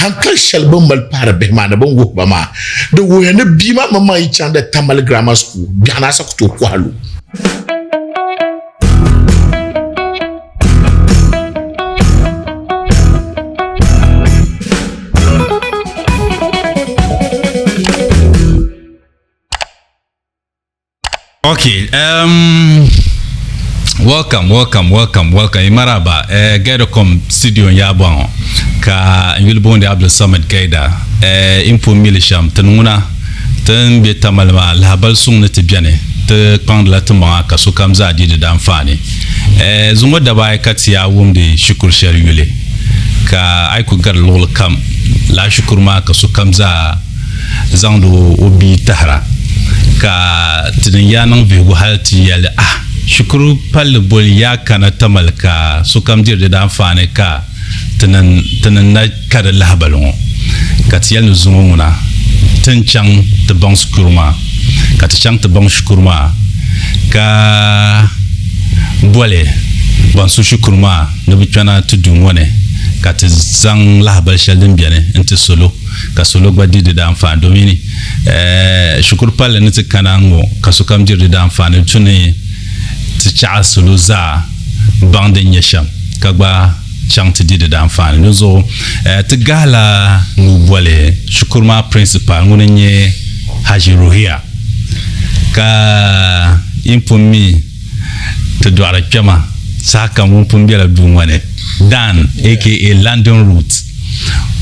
Hankali shɛli bɛ ni mali pahiri bihi maa ni bɛ ni wuhi ba maa, di wuhiya ni bia maa maŋmaŋ yi chaŋ di Tamale Grammar School, biɛɣuni asa ku tooi kɔhi lu. Okay, um, welcome, welcome, welcome, welcome. Imaraba, eh, Gaidacom studio n yaa bɔŋɔ ka n yuli booni Abdul Samad Gaida. Eh, in pun mili shɛm, tin ŋuna tin be Tamale maa lahabali suŋ ni ti beni ti kpaŋdila ti maŋa ka sokam zaa di di daanfaani. Eh, zuŋɔ daba ayi ka ti yaa wumdi shikuru shɛli yuli ka a yi ku gari luɣili kam lala shikuru maa ka sokam zaa zaŋdi o bia tahira ka ti ni yaa niŋ vihigu hali ti yɛli ah shikuru palli boli yaa kana Tamale ka sokam diri di daanfaani ka ti ni na ka di lahabali ŋɔ ka ti yɛli ni zuŋɔ ŋuna ti ni chaŋ ti baŋ shikuru maa ka ti chaŋ ti baŋ shikuru maa ka boli ban su shikuru maa ni bɛ kpɛna ti duu ŋɔ ni ka ti zaŋ lahabali shɛli din beni n-ti salo. ka salo gba di di daanfaani domin shikuru palli ni ti kana ŋ-ŋɔ ka sokam diri di daanfaani di tu ni ti chaɣi salo zaa baŋ din nyɛ shɛm ka gba chaŋ ti di di daanfaani. Di zuɣu ti gahila nuu boli shikuru maa principal ŋuni n-nyɛ Haji Ruhia ka yi ni pun mi ti dɔɣiri kpɛma sahakam ŋun pun bela duu ŋɔ ni, Dan aka London Route.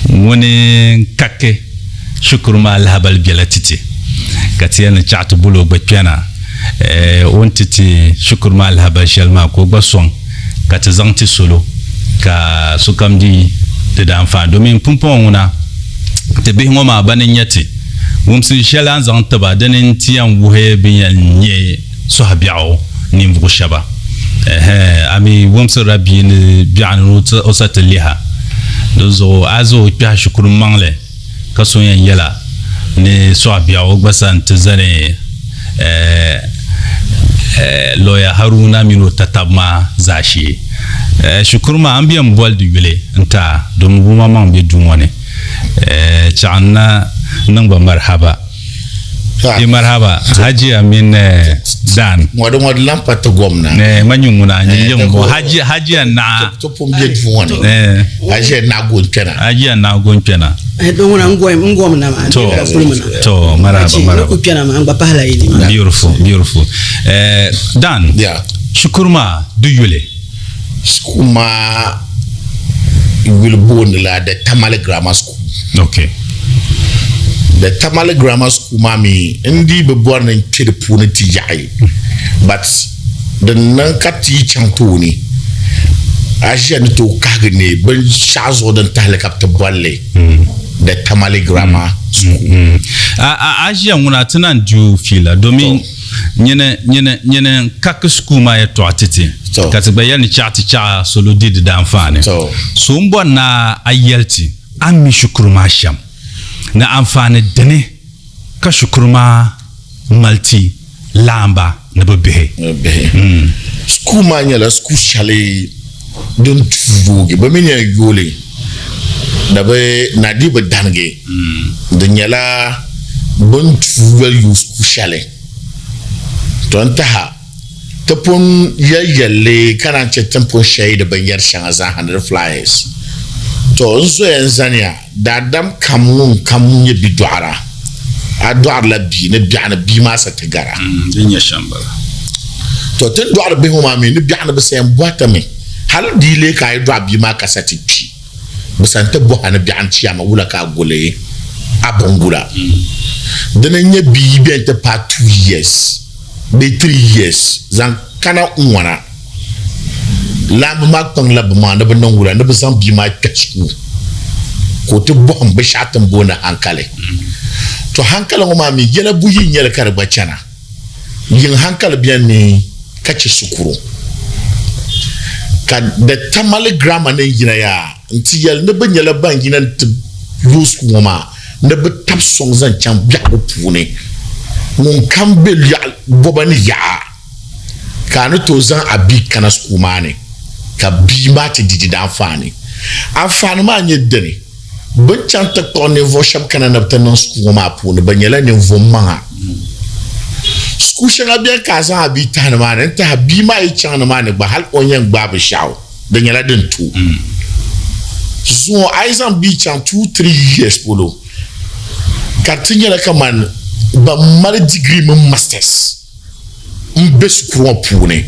Ŋuni n-kaki shikuru maa lahabali bela titi ka ti yɛli ni chaɣ ti boli o gba kpɛna o ni ti ti shikuru maa lahabali shɛli maa ka o gba sɔŋ ka ti zaŋ ti salo ka sokam di di daanfaani domin pumpɔŋɔ ŋuna ti bihi ŋɔ maa bani n-nyɛ ti wumsi shɛli a ni zaŋ ti ba dini n-ti yɛn wuhi bɛ ni yɛn nyɛ sɔhibiɛɣu ninvuɣ shɛba. Ɛhɛn, a mi wumsirila bia ni biɛɣu ni o sa ti liha. Dinzuɣu a zaŋ o kpɛhi shikuru maŋli ka so yɛn yɛla ni sɔhibiɛɣu o gba sa nti zani Lɔya Haruna mini o tataba maa zaashee. Shikuru maa a ni bɛn boli di yuli n-ti a domi bɛ maŋmaŋ be duu ŋɔ ni. Chaɣ n-na niŋ ba marihaba. Di marhaba Hajiya mini Dan. Ŋɔ di ŋɔ di lan pa ti gomna. Eh, ŋɔ nyɛ ŋuna nyɛ yiŋ ŋɔ Hajiya Hajiya Naa. Ti pun be duu ŋɔ ni. Eh. Hajiya Naa go n-kpɛna. Hajiya Naa go n-kpɛna. Eh, don ŋuna n gomna maa. To, to marhaba marhaba. Ku kpɛna maa n gba pahila yi ni maa. Beautiful, beautiful. Eh, Dan. Yeah. Shikuru maa di yuli. Shikuru maa yuli booni la The Tamale Grammar School. Okay. The Tamale Grammar School maa mi n dii bi bɔri ni n kpe di puuni ti yaɣi but din niŋ ka ti yi chaŋ tooni a ʒiya ni tooi kahigi ni binshɛɣu zuɣu din tahili ka bɛ ti boli li The Tamale Grammar School. A ʒiya ŋuna ti naan di o fiila domin Nyini, nyini, nyini n-kaki shikuu maa yɛtɔɣa ti ti, ka ti gba yɛli ni chaɣ ti chaɣ salo di di daanfaani. So m-bɔri ni a yɛli ti a ni mi shikuru maa shɛm, ni anfaani dini ka shikuru maa mali ti laamba ni bɛ bihi. Shikuu maa nyɛla shikuu shɛli din tuui yoogi, bɛ mi ni yɛn yooi li na bi na di bi danigi. Di nyɛla bɛ ni tuui yoli yooi shikuu shɛli. To n taha ti pun yɛli yɛlli ka naan chɛ ti ni pun shɛyi di binyɛri shɛŋa zaaha ni di flyers. To n zoya n zaniya daadam kam ŋun kam nyɛ bidɔɣira, a dɔɣirila bia ni biɛɣu ni bia maa sa ti gara. Din nyɛ shɛm bala. To ti ni dɔɣiri bihi ŋɔ maa mi ni biɛɣu ni bɛ sa yɛn bɔhi ti mi hali di yi lee ka a yi dɔɣi bia maa ka sa ti kpi. Bɛ sa n-ti bɔhi a ni biɛɣu n-chiyaama wula ka a guli a bingula. Dini n-nyɛ bia yi beni ti paai 2 years bee 3 years zaŋ kana n-ŋɔna, laamba maa kpaŋla bɛ maŋa ni bɛ niŋ wula ni bɛ zaŋ bia maa kpɛhi school ka o ti bɔhim binshɛɣu ti ni booni hankali. To hankali ŋɔ maa mi yɛla buyi n-nyɛ li ka di gba chana. Yiŋ hankali beni mi ka chɛ shikuru. Ka the Tamale Grammar ni yina yaa nti yɛli ni bɛ nyɛla ban yina nti yooi shikuru ŋɔ maa ni bɛ tabi sɔŋ zaŋ chaŋ biɛhigu puuni. Ŋun kam be yaɣ bɔba ni yaɣa ka a ni tooi zaŋ a bia kana shikuru maa ni ka bia maa ti di di daanfaani. Anfaani maa nyɛ dini? Bɛ ni chaŋ ti kpuɣi ninvuɣ shɛb kana ni bɛ ti niŋ sukuu ŋɔ maa puuni, bɛ nyɛla ninvuɣ maŋa. Sukuu shɛŋa beni ka a zaŋ a bia tahi nimaani n-tahi bia maa yi chaŋ nimaani gba hal o ni yɛn gbaai binshɛɣu di nyɛla din to. Zuŋɔ a yi zaŋ bia chaŋ 2-3 years polo ka di ti nyɛla kaman ban mali degree mini masters m-be shikuru ŋɔ puuni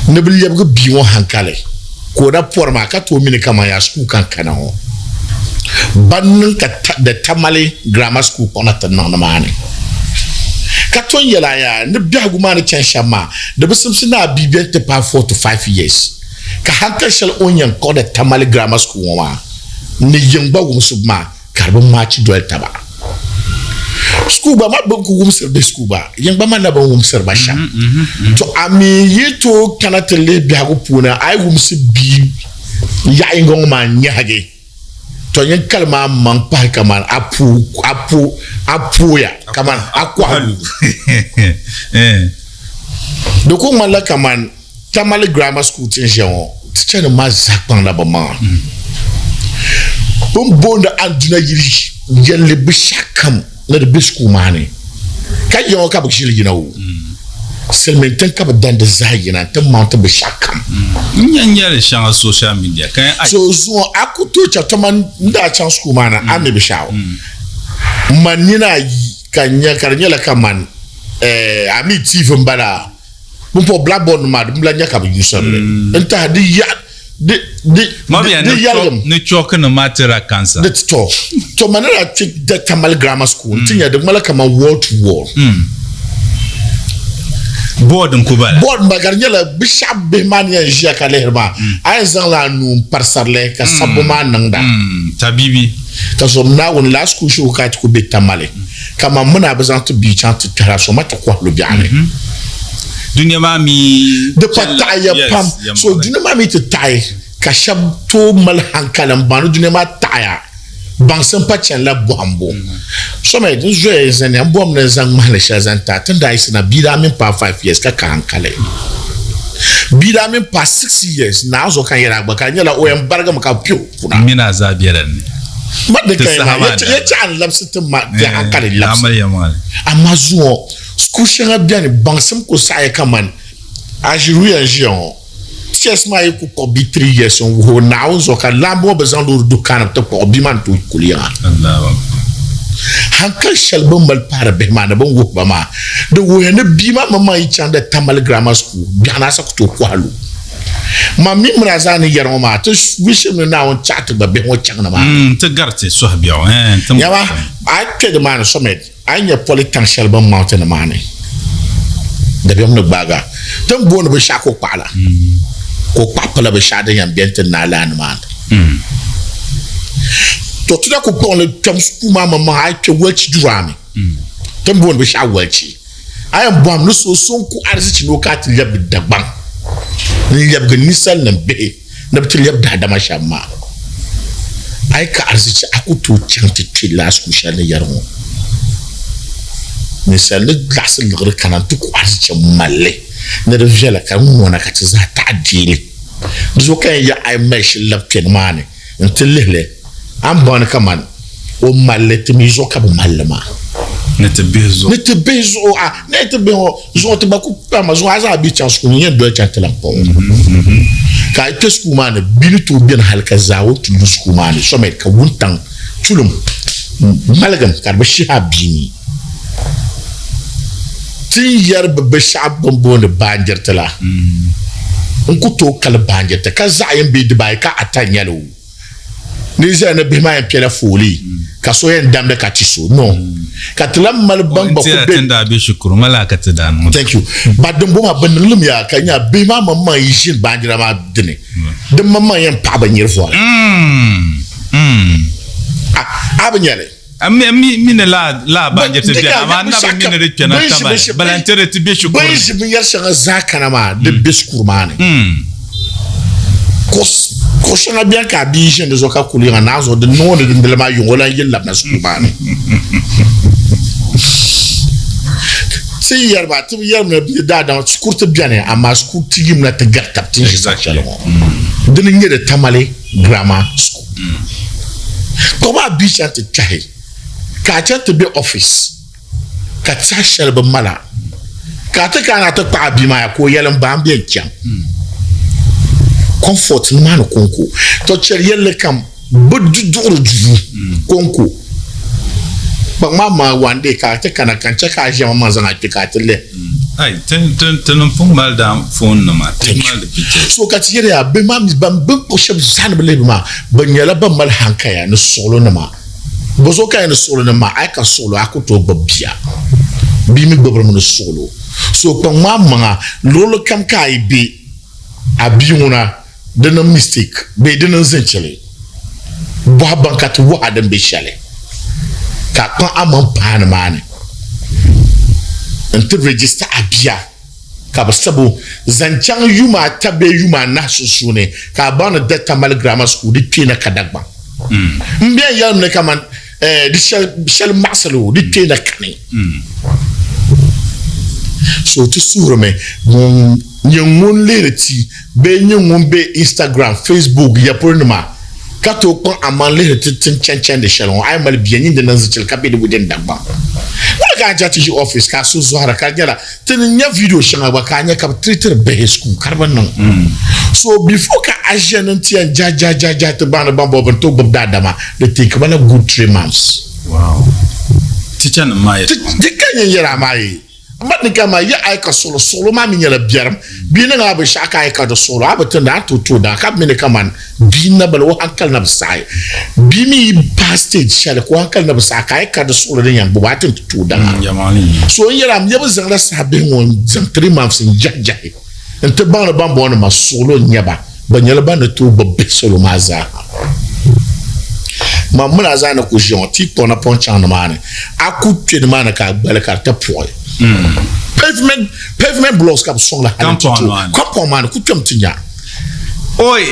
ni bɛ lɛbigi bia ŋɔ hankali ka o na pɔri maa ka tooi mi ni kaman yaa shikuru ka n kana ŋɔ. Ban niŋ ka The Tamale Grammar School kpuɣi na ti niŋ nimaani ka to n-yɛli a yaa ni biɛhigu maa ni chani shɛm maa di bi simsi ni a bia beni ti paai 4 to 5 years ka hankali shɛli o ni yɛn kpuɣi The Tamale Grammar School ŋɔ maa ni yiŋ gba wumsibu maa ka di bi maachi doli taba. Sukuu gba ma bɛ ku wumsiri bihi sukuu gba, yin gba malila bɛ ni wumsiri ba shɛm. To a mi yi tooi kana ti lihi biɛhigu puuni, a yi wumsi bia yaɣ yinga ŋɔ maa nyɛhigi, to nyin kalim a maŋ pahi kaman a pu, a pu, a pooya kaman a kɔhi lu. Di ku ŋmanila kaman Tamale Grammar School ti ni ʒiya ŋɔ, teacher nim maa zaa kpaŋla bɛ maŋa. Bɛ ni booni Anduna yili yɛlli binshɛɣu kam ni di be school maa ni ka ya ŋɔ ka bɛ ʒili yina o. Silimiin tiŋ ka bɛ dandi zaa yina nti mount binshɛɣu kam. N nya nyɛli shɛŋa social media ka n. So zuŋɔ a ku tooi chaŋ kaman n daa chaŋ school maa ni a mi binshɛɣu man nina ayi ka n nya ka di nyɛla kaman a mi TV m-bala. Pumpɔŋ blackboard nim maa di lahi nya ka bi yuusiri li n tahi di ya di di di yɛligim. Ni chalk nim maa tira kansa. Di ti to to ma ni daa kpe da Tamale Grammar School n ti nya di ŋmanila kaman wall to wall. Board n ku bala. Board n bala ka di nyɛla binshɛɣu bihi maa ni yɛn ʒiya ka lihiri maa a yɛn zaŋla a nuu n parisiri li ka sabbu maa niŋda. Tabibi. Ka so Naawuni lala school shɛli ka a ti ku be Tamale. Kaman mini a bi zaŋ ti bia chaŋ ti kpɛhira, so ma ti kɔhi lu biɛɣu ni. Dunia maa mi Di pa taɣiya pam. So dunia maa mi ti taɣi ka shɛba tooi mali hankali m-baŋ ni dunia maa taɣiya. Baŋsim pa chanila bɔhimbu. So mi n zoya n-zaniya m bɔhim ni n zaŋ ŋmahili shɛli zaŋ ti a. Ti ni daa yiɣisi na bia daa mini paai 5 years ka ka hankali. Bia daa mini paai 6 years naai zuɣu ka n yɛli a gba ka di nyɛla o yɛn barigimi ka kpe o kuna. M mini a zaa bela ni. Ma di ka yɛn yɛltɔɣa n labisi ti ma di hankali labisi amaa zuŋɔ shikuru shɛŋa biɛni baŋsim ku saɣaya kamani aʒiruya n ʒiya ŋɔ teachers maa yi ku kpuɣi bia 3 years n wuhi o Naawuni zuɣu ka laamba ŋɔ bi zaŋ loori duhi kaani bi ti kpuɣi bia maa ni tooi kuli yiŋa hankali shɛli bi ni mali pahiri bihi maa ni bi ni wuhi ba maa di wuhiya ni bia maa maŋmaŋ yi chaŋ di Tamale Grammar School biɛɣuni asa ku tooi kɔhi lu. Ma mi mini a zaa ni yɛri ŋɔ maa, ti wishimi ni Naawuni chaɣi ti gba bihi ŋɔ chaŋ ni maa. Ti gari ti suhu biɛɣu, ɛɛn, ti Nyama, a yi kpe nimaani Summit, a yi nya poli taŋ shɛli bɛ ni mounti nimaani, dabiɛm ni gbaag a. Ti ni booni binshɛɣu kokpaɣu la, kokpaɣu pala binshɛɣu din yɛn beni ti naai lala nimaani. To ti na ku kpuɣi li kpɛm sukuu maa maŋmaŋa, a yi kpe Welchi Durami, ti ni booni binshɛɣu Welchi. A yɛn bɔhim ni so so n-ku arizichi ni o ka ti lɛbigi Dagbaŋ n-lɛbigi ninsalinim bihi ni bɛ ti lɛbi daadama shɛm maa. A yi ka arizichi a ku tooi chaŋ ti kpe lala shikuru shɛli ni yɛri ŋɔ. Ninsal ni laɣisi liɣiri kana nti ku arizichi m-mal li ni di viɛla ka di ŋɔna ka ti zaa taɣi deei li. Di zuɣu ka yɛn yaɣi a yi mali shili labi kpe nimaani nti lihi li, a ni bɔŋɔ ni kaman o mali li ti mi zuɣu ka bi mali li maa. Ni ti bihi zuɣu. Ni ti bihi zuɣu, a ni ti bihi ŋɔ zuɣu ti gba ku kpɛma zuɣu a zaa bi chaŋ sukuu ni yɛn doli chaŋ ti lan kpaŋ o. Ka a yi kpe sukuu maa ni bia ni tooi beni hali ka zaa o ti lu sukuu maa ni sɔmɛd ka wuntaŋ tulim maligim ka di bi shihi a bia ni. Ti ni yɛri bi binshɛɣu bini booni baanjiriti la, n ku tooi kali baanjiriti ka zaɣ yini bee dibaayi ka ata n-nyɛ li o ni ʒiya ni bihi maa yɛn piɛla foolii ka so yɛn damdi ka ti so. No. Ka ti lahi mali ban gba ku be. Thank you. But dimbɔŋɔ maa bɛ niŋ li mi yaa ka nya bihi maa maŋmaŋ yi ʒini baanjira maa dini di maŋmaŋ yɛn paɣi bɛ nyiri vɔri. A bi nya li. Mi ni laa baanjiriti bɛni amaa n na bi mi ni di kpɛna Tamale bala n-ti di ti be shikuru ni. Bɛ ni ʒi binyɛr shɛŋa zaa kana maa di be shikuru maa ni. Kuɣ shɛŋa bɛni ka a bia ʒini di zuɣu ka kuli yiŋa naai zuɣu di niŋ o ni dindali maa yuŋ o lan yili labina shikuru maa ni. Ti yi yɛri maa ti bi yɛrimi ni bɛ daadama shikuru ti bɛni amaa shikuru ti yimina ti gari tab ti ni ʒi saha shɛli ŋɔ. Dini n-nyɛ di Tamale Grammar School. Kpaŋ maa bia chaŋ ti kpɛhi ka a chaŋ ti be office ka tɛha shɛli bi mala ka a ti kana ti kpaɣi a bia maa ya ka o yɛli m ba m bɛn chaŋ. Comfort nimaani kɔŋko. Tɔ chɛli yɛlli kam bɛ du duɣiri duu kɔŋko. Kpaŋ maa maa one day ka a ti kana ka n chɛ ka a ʒiɛma maa zaŋ a kpe ka a ti lihi. Ai, ti, ti, tinim pun mali daa phone nima, ti mali di pictures. So ka ti yɛli ya, bihi maa mi ban bɛ kpuɣi shɛba zaa ni bɛ lihi ba maa, bɛ nyɛla ban mali hankaya ni suɣilo nima. Bɔzuɣu ka a yɛn ni suɣilo nim maa, a yi ka suɣilo a ku tooi gbubi bia. Bia mi gbubirimi ni suɣilo. So kpaŋ maa maŋa, luɣili kam ka a yi be, a bia ŋuna di niŋ mistake bee di niŋ zinchili, bɔhi baŋ ka ti wuhi a din be shɛli ka a kpaŋ a maŋ paai nimaani n-ti register a bia ka bɛ sabi o zaŋ chaŋ yuma ata bee yuma anahi sunsuuni ka a baŋ ni da Tamale Grammar School di kpeena ka Dagbaŋ. M bɛn yɛlimi ni kaman di shɛli maɣisili o di kpeena kani. So ti suhirimi ŋun nyɛ ŋun lihiri ti bee nyɛ ŋun be Instagram, Facebook yapuri nima ka tooi kpaŋ amaŋ lihiri ti tin chani chandi shɛli ŋɔ, a yi mali bia nyin di niŋ zichili ka be di within Dagbaŋ. Wala ka a chaŋ ti ʒi office ka a so zɔhira ka di nyɛla ti ni nya video shɛŋa gba ka a nya ka bɛ treatiri bihi school ka di bi niŋ. So before ka a ʒiya ni n-ti yɛn jahi jahi jahi jahi ti baŋ ni ban bɔŋɔ bɛ ni tooi gbubi daadama, di take ba la good 3 months. Wow. Teacher nim maa yɛltɔɣa. Di ka nyɛ yɛla maa yi. Ba ni ka maa yi a yi ka suɣulo, suɣulo maa mi nyɛla biɛrim. Bia niŋ a binshɛɣu ka a yi ka di suɣulo, a bi tindi a ni tooi tooi daa ka bi mi ni kaman bia n na bala o hankali na bi saɣi. Bia mi yi paai stage shɛli ka o hankali na bi saɣi ka a yi ka di suɣulo din yɛn gbubi a ti ni ti tooi daŋa. So n yɛla m ya bi zaŋla saha bihi ŋɔ n zaŋ 3 months n jahi jahi n ti baŋ ni ban bɔŋɔ nima suɣulo n nyɛ ba. Bɛ nyɛla ban ni tooi gbubi bihi salo maa zaa. Man mini a zaa ni ku ʒiya ŋɔ, ti yi kpuɣi napɔŋ chaŋ nimaani, a ku kpe nimaani ka a gbali ka di ti puɣi. Pavement, pavement blocks ka bɛ sɔŋ li hali nti tooi. Compound maa ni, ku kpɛm ti nya. Oi!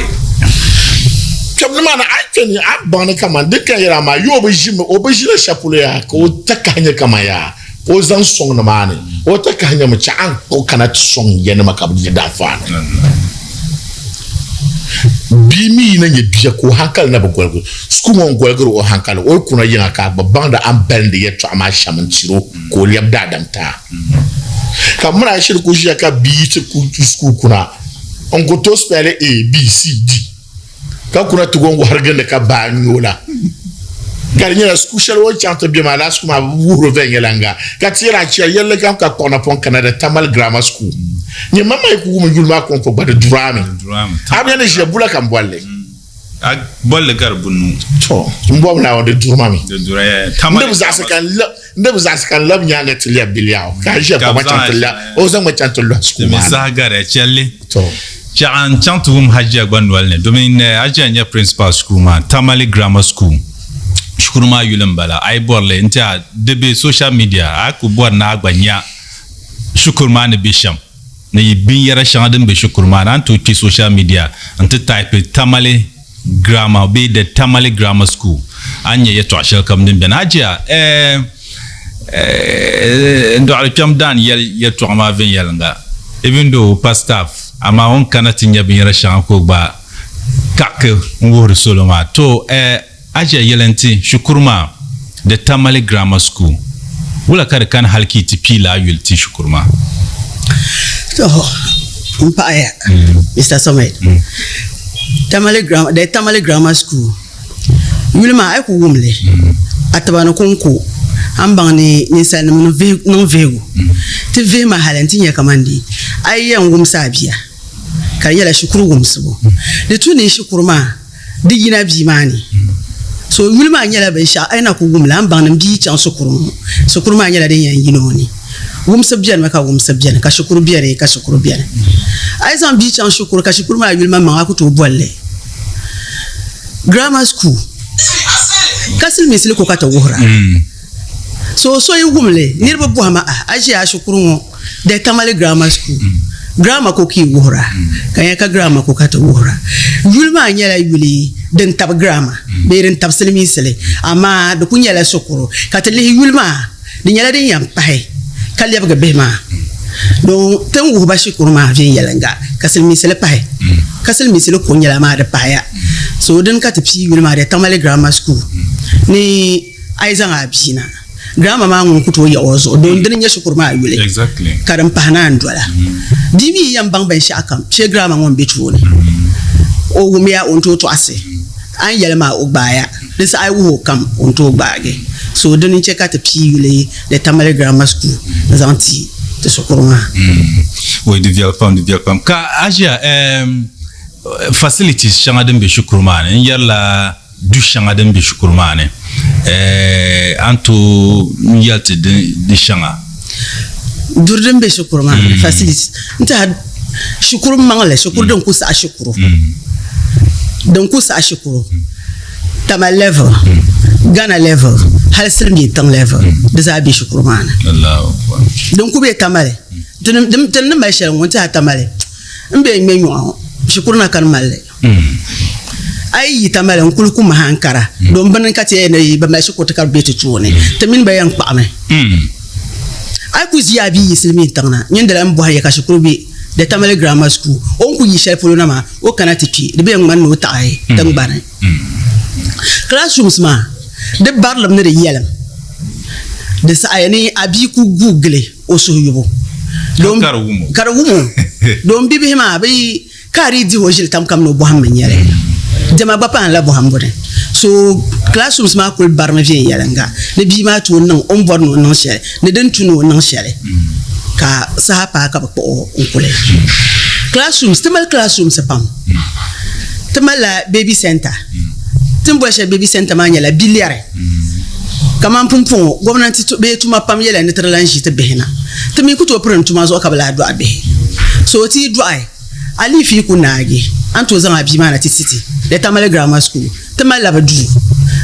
Kpɛm nimaani, a yi kpe ni, a ni baŋ ni kaman din ka yɛra maa, yi o bi ʒimi, o bi ʒila shɛli polo yaa, ka o takahi nyɛ kaman yaa o zaŋ sɔŋ nimaani, o takahi nyɛmi chɛ a ni kpuɣi kana ti sɔŋ yanima ka bɛ di daanfaani. Bia mi yi na nyɛ bia ka o hankali na bi goligi, shikuru ŋɔ n-goligiri o hankali, o yi kuna yiŋa ka a gba baŋdi a ni balindi yɛtɔɣa maa shɛm n-tiri o ka o lɛbi daadam taa. Ka mini a shiri ku ʒiya ka bia yi ti ku shikuru kuna n-ku tooi spɛli A, B, C, D ka kuna ti go n-wɔhiri gindi ka baa n-nyɛ o la. Ka di nyɛla shikuru shɛli o ni chaŋ ti be maa, lala shikuru maa bɛ wuhiri o viɛnyɛliŋga ka ti yɛli a chɛli yɛlli kam ka kpuɣi napɔŋ kana di Tamale Grammar School. Nyɛ ma maa yi ku wum n yuli maa kɔŋko gba di durami. A mi ni ʒiya bula ka n bolli. A bolli gari bunu. To, n bɔbu Naawuni di duri ma mi. Di dura ya. N di bi zaɣisi ka n lab, n di bi zaɣisi ka n lab nyaaŋa ti lɛbi biliɛɣu ka a ʒiya ka ma chaŋ ti lɛbi, o zaŋ ma chaŋ ti lɔhi school maa ni. Ti mi saha gari ya, chɛli. To. Chɛɣu n chaŋ ti wum Hajia gba noli ni domin Hajia n-nyɛ principal shikuru maa, Tamale Grammar School. Shikuru maa yuli m-bala. A yi bɔri li n-ti a di be social media, a yi ku bɔri ni a gba nya shikuru maa ni be shɛm ni binyɛra shɛŋa din be shikuru maa ni, a ni tooi kpe social media nti type Tamale Grammar bee The Tamale Grammar School, a ni nya yɛtɔɣa shɛli kam din beni. Hajia, eh, eh, n dɔɣiri kpɛm daan yɛli yɛtɔɣa maa viɛnyɛliŋga, even though o pa staff, amaa o ni kana ti nya binyɛra shɛŋa ka o gba kaɣiki n-wuhiri salo maa. To, eh, Hajia yɛli nti shikuru maa, The Tamale Grammar School, wula ka di kani hali ka yi ti pii lala yuli ti shikuru maa? To, m paɣiya, Mister Samuel. Tamale Grammar, The Tamale Grammar School yuli maa a yi ku wum li, a tiba ni kɔŋko a ni baŋ ni ninsalinima ni niŋ vihigu. Ti vihi ma hali nti nya kaman di a yi yɛn wumsi a bia ka di nyɛla shikuru wumsibu. Di tu ni shikuru maa di yina bia maa ni. So yuli maa nyɛla binshɛɣu a yi na ku wum li a ni baŋ ni m bia yi chaŋ shikuru ŋɔ, shikuru maa nyɛla din yɛn yina o ni. Wumsibu beni mi ka wumsibu beni, ka shikuru beni ka shikuru beni. A yi zaŋ bia chaŋ shikuru ka shikuru maa yuli maŋmaŋ a ku tooi boli li grammar school ka silimiinsili ko ka ti wuhira. So so yi wum li niriba bɔhi ma a ʒiya a shikuru ŋɔ The Tamale Grammar School grammar ko ka yi wuhira ka nya ka grammar ko ka ti wuhira. Yuli maa nyɛla yuli din tabi grammar bee din tabi silimiinsili amaa di kuli nyɛla shikuru ka ti lihi yuli maa di nyɛla din yɛn pahi ka lɛbigi bihi maa don ti ni wuhi ba shikuru maa viɛnyɛliŋga ka silimiinsili pahi ka silimiinsili ko nyɛla maa di pahiya. So dini ka ti pii yuli maa The Tamale Grammar School ni a yi zaŋ a bia na grammar maa ŋun ku tooi yaɣi o zuɣu doon dini n-nyɛ shikuru maa yuli ka din pahi naan dola. Bia mi yi yɛn baŋ binshɛɣu kam shee grammar ŋɔ m-be tooni. O wumiya o ni tooi tɔɣisi a ni yɛli maa o gbaaya di saha a yi wuhi o kam o ni tooi gbaagi. So dini n-chɛ ka ti pii yuli The Tamale Grammar School n-zaŋ ti ti shikuru maa. Oi di viɛli pam di viɛli pam ka a ʒiya ehm facilities shɛŋa din be shikuru maa ni n yɛrila du shɛŋa din be shikuru maa ni eh, a ni tooi yɛli ti di shɛŋa? Duri din be shikuru maa ni, facilities, n tiɛha shikuru maŋli, shikuru din ku saɣi shikuru, din ku saɣi shikuru, Tamale level, Ghana level, hali Silimiin tiŋ level, di zaa be shikuru maa ni. Din ku be Tamale, ti ni mali shɛli ŋɔ n tiɛha Tamale m be ŋmɛ nyɔɣu ŋɔ, shikuru na kani mali li. A yi yi Tamale n-kuli ku maha n-kara, domi bini ka ti yɛli ni bɛ mali shikuruti ka di be ti tooni, ti mini ba yɛn kpaɣimi. A yi ku ʒiya a bia yi silimiin tiŋ na, nyin dala m-bɔhi ya ka shikuru be The Tamale Grammar School, o ni ku yi shɛli polo na maa, o kana ti kpe, di bee ŋmani ni o taɣi tiŋgbani. Classrooms maa, di barilim ni di yɛlim, di saɣiya ni a bia ku guui gili o suhuyubu ka di wum o, domi bibihi maa bɛ yi Ka a dii dihi o ʒili tam kam ni o bɔhimmi n-nyɛ li. Diɛma gba pahila bɔhimbu ni. So classrooms maa kuli barimi viɛnyɛliŋga ni bia maa tooi niŋ o ni bɔri ni o niŋ shɛli ni din tu ni o niŋ shɛli ka saha paai ka bɛ kpuɣi o n-kuli. Classrooms, ti mali classrooms pam. Ti malila baby center. Ti ni boli shɛli baby center maa nyɛla bilɛri. Kamani pumpɔŋɔ gomnanti bee tuma pam yɛla ni ti di lan ʒi ti bihi na. Ti mi ku tooi pirim tuma zuɣu ka bɛ lahi dɔɣi bihi. So ti yi dɔɣi A liifi yi ku naagi, a ni tooi zaŋ a bia maa na ti ti ti The Tamale Grammar School. Ti malila bɛ duu,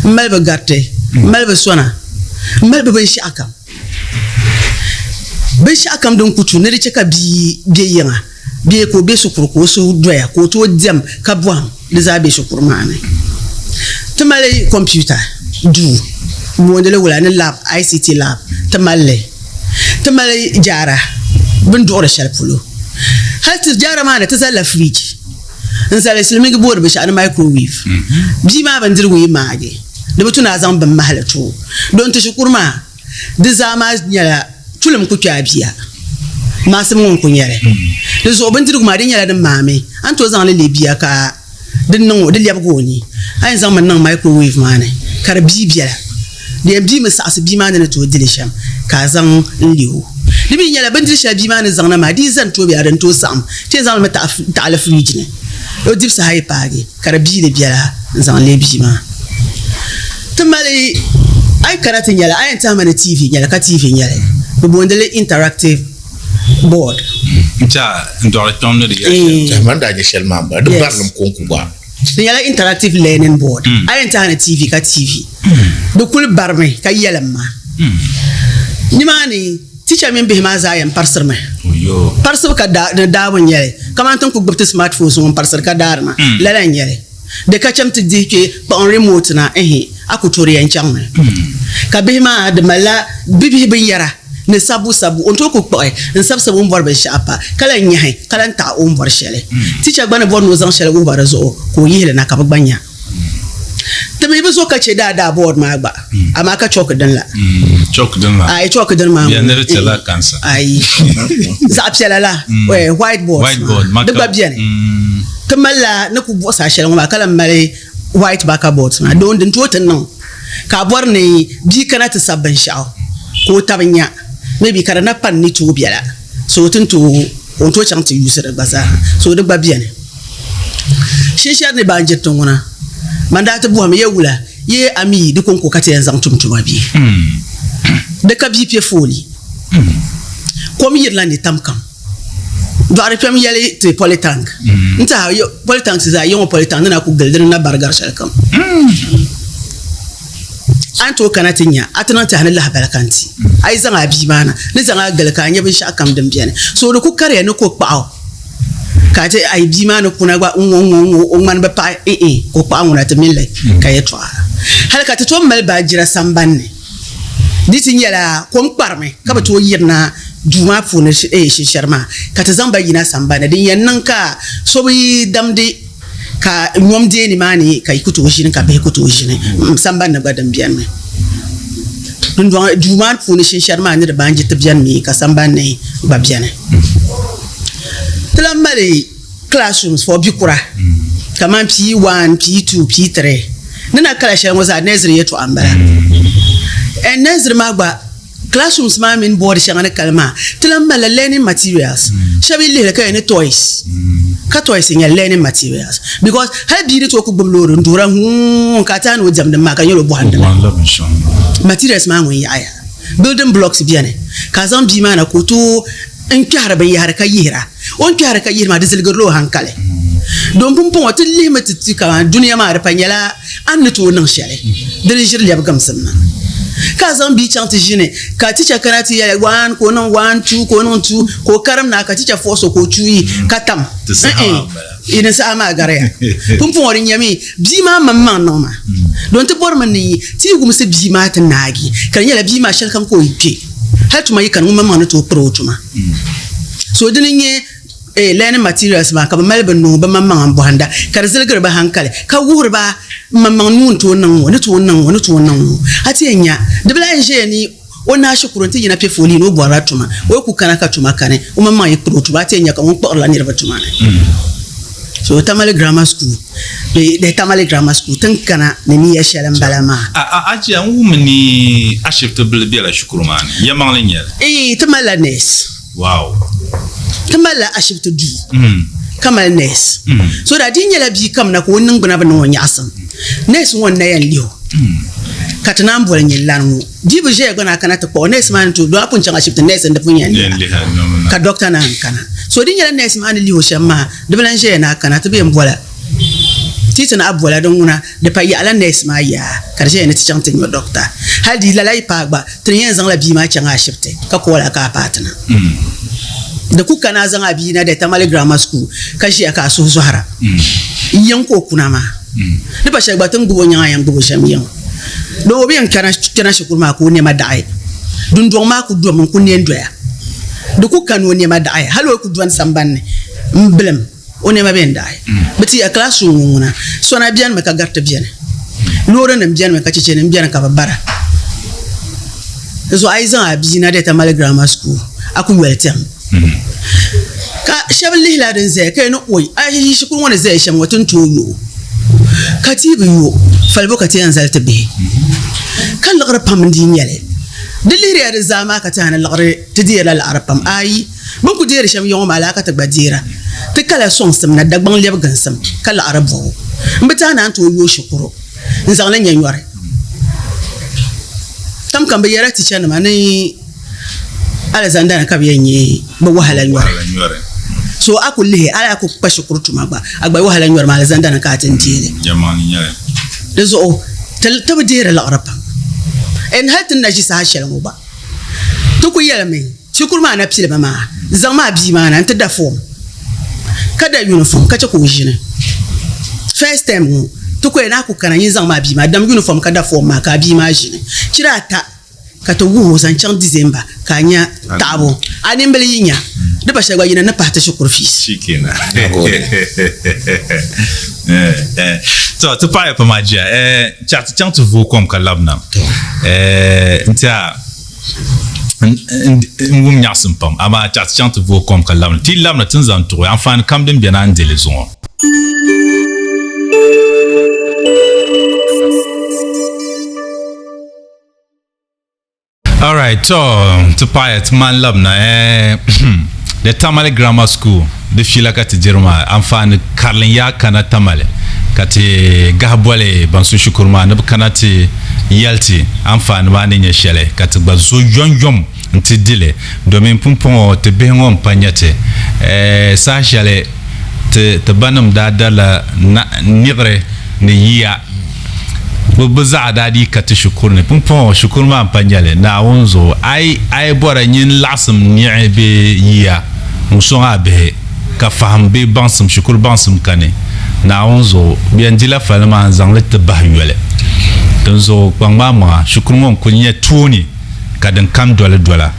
m-mali bɛ gariti, m-mali bɛ sona, m-mali bɛ binshɛɣukam. Binshɛɣukam din ku tu ni di chɛ ka bia be yiŋa bee ka o be shikuru ka o suhu doya ka o tooi diɛm ka bɔhim, di zaa be shikuru maa ni. Ti mali computer duu, m-booni li wula ni lab, ICT lab, ti mali li. Ti mali jaara bɛ ni duɣiri shɛli polo. Hali ti jaara maa ni ti zalila firiji n-zali silimiingi booni binshɛɣu ni microwave. Bia maa bindirigu yi maagi, di bi tu ni a zaŋ bin mahili ti o. Don ti shikuru maa di zaa maa nyɛla tulim ku kpe a bia maasim ŋɔ n-ku nyɛ li. Di zuɣu bindirigu maa di nyɛla din maami a ni tooi zaŋ li leei bia ka di niŋ o, di lɛbigi o ni. A yɛn zaŋmi niŋ microwave maa ni ka di bii biɛla. Di yɛn biimi saɣisi bia maa ni ni tooi di li shɛm ka a zaŋ n-leei o. Di mi nyɛla bindiri shɛli bia maa ni zaŋna maa, di yi zani tooi biɛla di ni tooi saɣim. Ti yɛn zaŋ li mi taɣi li fridge ni. O dibu saha yi paagi ka di bii li biɛla n-zaŋ leei bia maa. Ti mali, a yi kana ti nyɛla, a yɛn tɛhimi ni TV nyɛli ka TV nyɛli. Bɛ booni li interactive board. N tɛha n dɔɣiri kpiɔŋ ni di yɛli shɛm. Tɛha man daa nyɛ shɛli maa m-bala, di barilim kɔŋko gba. Di nyɛla interactive learning board. A yɛn tɛha ni TV ka TV. Di kuli barimi ka yɛlim ma. Nimaani teacher mini bihi maa zaa yɛn parisirimi. Parisibu ka ni daabu n-nyɛ li. Kamani ti ni kuli gbubi ti smartphones ŋɔ m-parisiri ka daari maa, lala n-nyɛ li. Di ka cham ti dihi kpe kpuɣim remote na, ɛhɛ, a ku toori yɛn chaŋmi. Ka bihi maa di malila bibihi binyɛra ni sabbu sabbu, o ni tooi ku kpuɣi n-sabi sabi o ni bɔri binshɛɣu pa, ka lan nyahi ka lan taɣi o ni bɔri shɛli. Teacher gba ni bɔri ni o zaŋ shɛli wuhi ba di zuɣu ka o yihi li na ka bɛ gba nya. Ti mi bi zo ka che daadaa board maa gba, amaa ka chalk din la. Chalk din la. Ayi, chalk din maa. Ya ni di tila kansa. Ayi. Zaɣ piɛla la, white board. White board. Di gba beni. Ti malila ni ku buɣisi a shɛli ŋɔ maa ka lan mali white marker boards maa. Doon din tooi ti niŋ ka a bɔri ni bia kana ti sabi binshɛɣu ka o tabi nya maybe ka di na pa ni tooi bela so ti ni tooi o ni tooi chaŋ ti yuusi di gba zaaha so di gba beni. Shinshɛri ni baanjiriti ŋuna, man daa ti bɔhimi ya wula yee a mi di kɔŋko ka ti yɛn zaŋ tum tuma bee? Di ka bia pe fooli. Kom yirila ni tam kam. Dɔɣiri kpɛm yɛli ti polytank. N tiɛha polytanks zaa ya ŋɔ polytank ni na ku gili di ni na bari gari shɛli kam. A ni tooi kana ti nya a ti niŋ tɛha ni lahabali ka n ti. A yi zaŋ a bia maa na ni zaŋ a gili ka a nya binshɛɣu kam din beni. So di ku kariya ni ko kpaɣu ka ti a yi bia maa ni kuna gba n-ŋɔ n-ŋɔ n-ŋɔ o ŋmani bi paɣi n-n ko kpaɣu ŋuna ti mini li ka yɛtɔɣa. Hali ka ti tooi mali baajira sambani ni di ti nyɛla kom kparimi ka bɛ tooi yirina duu maa puuni shinshɛri maa ka ti zaŋ ba yina sambani ni din yɛn niŋ ka so bi damdi. Ka nyom deei nimaani ka yi ku tooi ʒini ka bihi ku tooi ʒini sambanni gba din beni mi. Dundɔŋ duu maa puuni shinshɛri maa ni di baanjiti beni mi ka sambanni gba beni. Ti lahi mali classrooms for bikura kamani P1, P2, P3 ni na kala shɛli ŋɔ zaa nursery yɛltɔɣa m-bala. And nursery maa gba Classrooms maa mini board shɛŋa ni kali maa, ti lahi malila learning materials. Shɛba yi lihili ka yɛli ni toys, ka toys n-nyɛ learning materials because hali bia ni tooi ku gbubi loori n-duhira huun ka a ti a ni o diɛmdi mi maa ka di nyɛla o bɔhindi mi. Materials maa ŋun yaɣiya. Building blocks beni ka a zaŋ bia maa na ka o tooi n kpɛhiri binyɛhiri ka yihira. O ni kpɛhiri ka yihiri maa di ziligirila o hankali. Domin pumpɔŋɔ ti lihimi ti ti kamani dunia maa di pa nyɛla a ni ni tooi niŋ shɛli dini ʒiri lɛbigimsim na. Ka a zaŋ bia chaŋ ti ʒini ka ticha kana ti yɛli one ka o niŋ one, two ka o niŋ two ka o karim naai ka ticha force o ka o tuui ka tam. N-n di saha maa gariya. Pumpɔŋɔ di nyɛmi bia maa maŋmaŋ niŋ ma. Domin ti bɔrimi ni ti yi wumsi bia maa ti naagi ka di nyɛla bia maa shɛlikam ka o yi kpe. Hali tuma yi kani ŋun maŋmaŋ ni tooi kpiri o tuma. So dini n-nyɛ learning materials maa ka bɛ mali bɛ nuu bɛ maŋmaŋa m-bɔhinda ka di ziligiri bɛ hankali ka wuhiri ba m maŋmaŋ nuu ni tooi niŋ ŋɔ ni tooi niŋ ŋɔ ni tooi niŋ ŋɔ. A ti yɛn nya di bi lahi ʒiya ni o naai shikuru nti yina piɛ foolii ni o bɔrila tuma o yi ku kana ka tuma kani o maŋmaŋ yi kpiri o tuma a ti yɛn nya ka ŋun kpuɣirila niriba tuma ni. So Tamale Grammar School bee the Tamale Grammar School tin kana ni niya shɛli m-bala maa. A Ajiya, n wum ni ashibiti bila bela shikuru maa ni. Yɛlimaŋli n-nyɛ li? Ii, ti malila nurse. Wow. Ti malila ashibiti duu ka mali nurse. So that di nyɛla bia kamina ka o niŋgbuna bi niŋ o nyaɣisim, nurse ŋɔ n-na yɛn lihi o ka ti naan boli nyin lani ŋɔ. Bia bi ʒiya gba ni a kana ti kpuɣi o, nurse maa ni tooi, doo a pun chaŋ ashibiti nurse n-di pun yɛn lihi a ka doctor naan kana. So di nyɛla nurse maa ni lihi o shɛm maa, Di bi lan ʒiɛya ni a kana ti bee m-bola ti ti ni a bola din ŋuna di pa yaɣila nɛɛsi maa yaa ka di ʒiɛya ni ti chaŋ ti nyo dɔkta. Hali di lala yi paai gba ti ni yɛn zaŋla bia maa chaŋ ashibiti ka call a ka a paai ti na. Di ku kani a zaŋ a bia na The Tamale Grammar School ka ʒiya ka a suhu zɔhira yiŋ ka o kuna maa. Di pa shɛli gba ti ni gbubi o nyaŋ a yɛn gbubi o shɛm yiŋ. Doo o bi yɛn kpɛna shikuru maa ka o nɛma daɣi. Dundɔŋ maa ku domi n-ku ne n-doya. Di ku kani o nɛma daɣi hali o ku dɔni sambani ni m-bilim o nɛma bɛ n-daɣi. Bɛ ti ya classroom ŋɔ ŋuna sona benimi ka gariti beni, loorinima benimi ka chechenima beni ka bɛ bara. Di zuɣu a yi zaŋ a bia na Tamale Grammar School a ku yoli tɛm. Ka shɛba lihila din zaya ka yɛli ni oi a yi shikuru ŋɔ ni zaya shɛm ŋɔ ti ni tooi yo o ka ti yi bi yo falibo ka ti yɛn zali ti bihi ka liɣiri pam n-dii nyɛ li. Di lihiriya di zaa maa ka ti ni liɣiri ti deerila laɣiri pam. Ayi, bɛ ni ku deeri shɛm ya ŋɔ maa laa ka ti gba deera. Ti kala sɔŋsim na Dagbaŋ lɛbiginsim ka laɣiri bɔbu. M bi tahi naan tooi yo shikuru n-zaŋ li nya nyɔri. Tam kam bɛ yɛrila tichanima ni alizanda ni ka bɛ yɛn nyɛ bɛ wahala nyɔri. So a ku lihi hali a ku kpa shikuru tuma gba, a gba wahala nyɔri maa alizanda ni ka a ti ni deei li. Di zuɣu ti bi deeri liɣiri pam. And hali ti ni na ʒi saha shɛli ŋɔ gba, ti ku yɛlimi shikuru maa na pilimi maa, zaŋmi a bia maa na nti da form ka da uniform ka chɛ ka o ʒini. First term ŋɔ ti ku yɛli ni a ku kana nyin zaŋmi a bia maa dam uniform ka da form maa ka a bia maa ʒini. Chira ata ka ti wuhi o zaŋ chaŋ December ka a nya taɣibu a nimbili yi nya di pa shɛli gba yina ni pahi ti shikuru fees. Shikenan. To ti paɣiya pam ajiya. Chaɣ ti chaŋ ti vooi kom ka labina. N tiɛha n wum nyaɣisim pam amaa chaɣ ti chaŋ ti vooi kom ka labina. Ti yi labina ti ni zaŋ tuɣi anfaani kam din beni a ni di li zuŋɔ. Alright, to ti paɣaya ti maan labina eh, the Tamale Grammar School di fiila ka ti diri maa anfaani karili n yaa kana Tamale ka ti gahi boli ban su shikuru maa ni bi kana ti yɛli ti anfaani maa ni nyɛ shɛli ka ti gba zo yomyom n ti dili domin pumpɔŋɔ ti bihi ŋɔ n pa nyɛ ti eh, saha shɛli ti ti banim daa darila niɣiri ni yiya bɛ bɛ zaɣa daa dii ka ti shikuru ni. Pumpɔŋɔ shikuru maa m-pa nyɛli Naawuni zuɣu. A yi a yi bɔra nyin laɣisim niɣi bee yiya n-sɔŋ a bihi ka fahim bee baŋsim shikuru baŋsim kani Naawuni zuɣu, bɛ yɛn dila fali maa n-zaŋ li ti bahi yoli. Dinzuɣu kpaŋmaŋmaŋa shikuru ŋɔ n-kuli nyɛ tooni. ka din kam doli dola.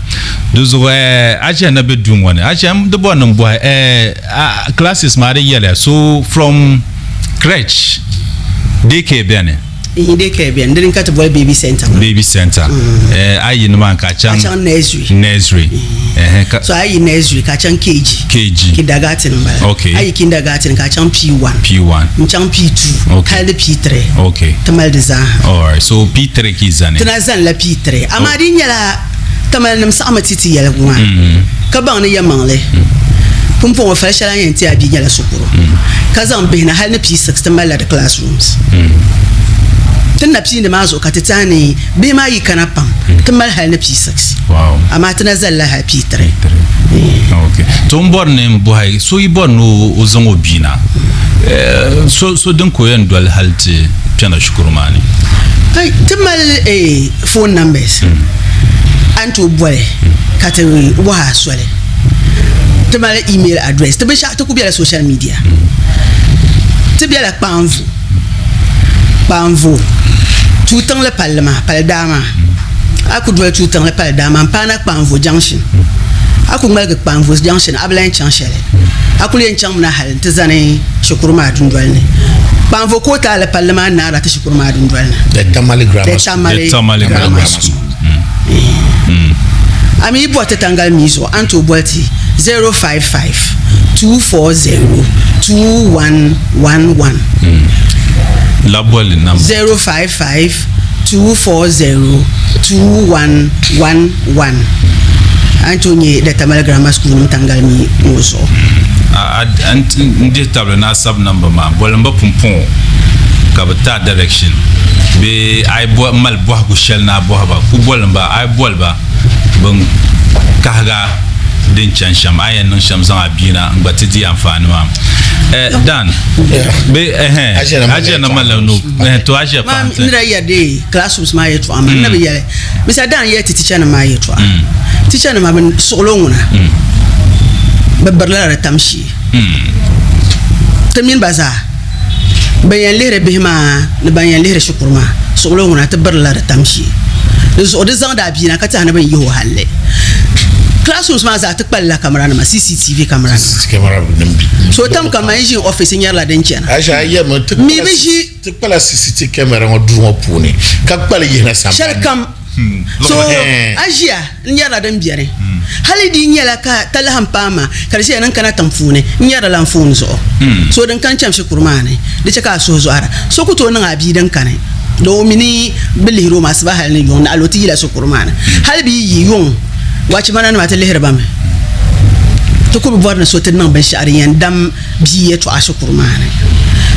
Di zuɣu eh, a ʒiya na be duu ŋɔ ni, a ʒiya di bɔri ni m bɔhi eh, classes maa di yɛliya so from Crèche, daycare beni. Ihi daycare beni, dini ka ti boli baby center maa. Baby center. Mm. Eh, a yi nimaa ka chaŋ. Ka chaŋ nursery. Nursery. Mm. Eh, ka. So a yi nursery ka chaŋ KG. KG. Kindergarten n bala. Okay. A yi kindergarten ka chaŋ P1. P1. N chaŋ P2. Okay. Hali ni P3. Okay. Ti mali di zaaha. All right. So P3 ka yi zani. Ti na zani la P3. Amaa di nyɛla Tamale nim saɣimi ti ti yɛligu maa mm. ka baŋ ni yɛmaŋli pumpɔŋɔ fali shɛli a ni yɛn ti a bia nyɛla shikuru ka zaŋ bihi na hali ni P6 ti malila di classrooms. Ti ni na piindi maa zuɣu ka ti tɛha ni bihi maa yi kana pam ti mali hali ni P6 amaa ti na zalila hali P3. Okay. To n bɔri ni n bɔhi so yi bɔri ni o zaŋ o bia na eh, so so din ka o yɛn doli hali ti kpɛna shikuru maa ni? Ti mali eh, phone numbers a ni tooi boli ka ti wuhi a soli. Ti mali email address, ti binshɛɣu ti ku bela social media. Ti bela Kpaanvu, Kpaanvu Tuutiŋli palli maa, pali daa maa. A ku doli Tuutiŋli pali daa maa m-paana Kpaanvu junction. A ku ŋmaligi Kpaanvu junction a bi lahi chaŋ shɛli. A kuli yɛn chaŋmi na hali nti zani shikuru maa dundoli ni. Kpaanvu kootaali palli maa naara ti shikuru maa dundoli ni. The Tamale Grammar The School. Tamale The Tamale Grammar Grammar School. A mi yi bɔri ti tangali mii zuɣu, a ni tooi boli ti 055 240 2111. Labi boli number. 055 240 2111. A ni tooi nyɛ The Tamale Grammar School nim tangali mii ŋɔ zuɣu. N dihi tabili ni a sabi number maa, boli m ba pumpɔŋɔ ka bɛ ti a direction bee a yi mali bɔhigu shɛli ni a bɔhi ba, ku boli m ba, a yi boli ba bɛn kahigi a din chani shɛm, a ni yɛn niŋ shɛm zaŋ a bia na n-gba ti di anfaani maa. Eh, Dan, bee ɛhɛn, Aʒia na malila nuu, ɛhɛn, to Aʒia Maa pahi n daa yɛri dee classrooms maa yɛltɔɣa maa, n na bi yɛli. Mr. Dan yɛli ti teacher nim maa yɛltɔɣa. Teacher nima bɛ suɣilo ŋuna, bɛ birila di tam shee. Ti mini ba zaa, ban yɛn lihiri bihi maa ni ban yɛn lihiri shikuru maa, suɣilo ŋuna ti birila di tam shee. Di zuɣu di zaŋdi a bia na ka tɛha ni bɛ ni yihi o halli. Classrooms maa zaa ti kpalila camera nima, CCTV camera nima. So tam kam man yi ʒi n office n nyarila din chana. Mi bi ʒi. Ti kpala CCTV camera ŋɔ duu ŋɔ puuni ka kpali yihina sambani. Shɛli kam. So a ʒiya n nyarila din beni. Hali di yi nyɛla ka talahi m-paai ma ka di ʒiya ni n kana tiŋ puuni n nyarila n foon zuɣu. So din kani cham shikuru maa ni di chɛ ka a suhu zɔhira. So ku tooi niŋ a bia din kani doo o mi ni bɛ lihiri o maa asiba hali ni yuŋ naɣila o ti yila shikuru maa ni. Hali bɛ yi yi yuŋ wachimana nima ti lihiri ba mi. Ti ku bi bɔri ni so ti niŋ binshɛɣu din yɛn dam bia yɛltɔɣa shikuru maa ni.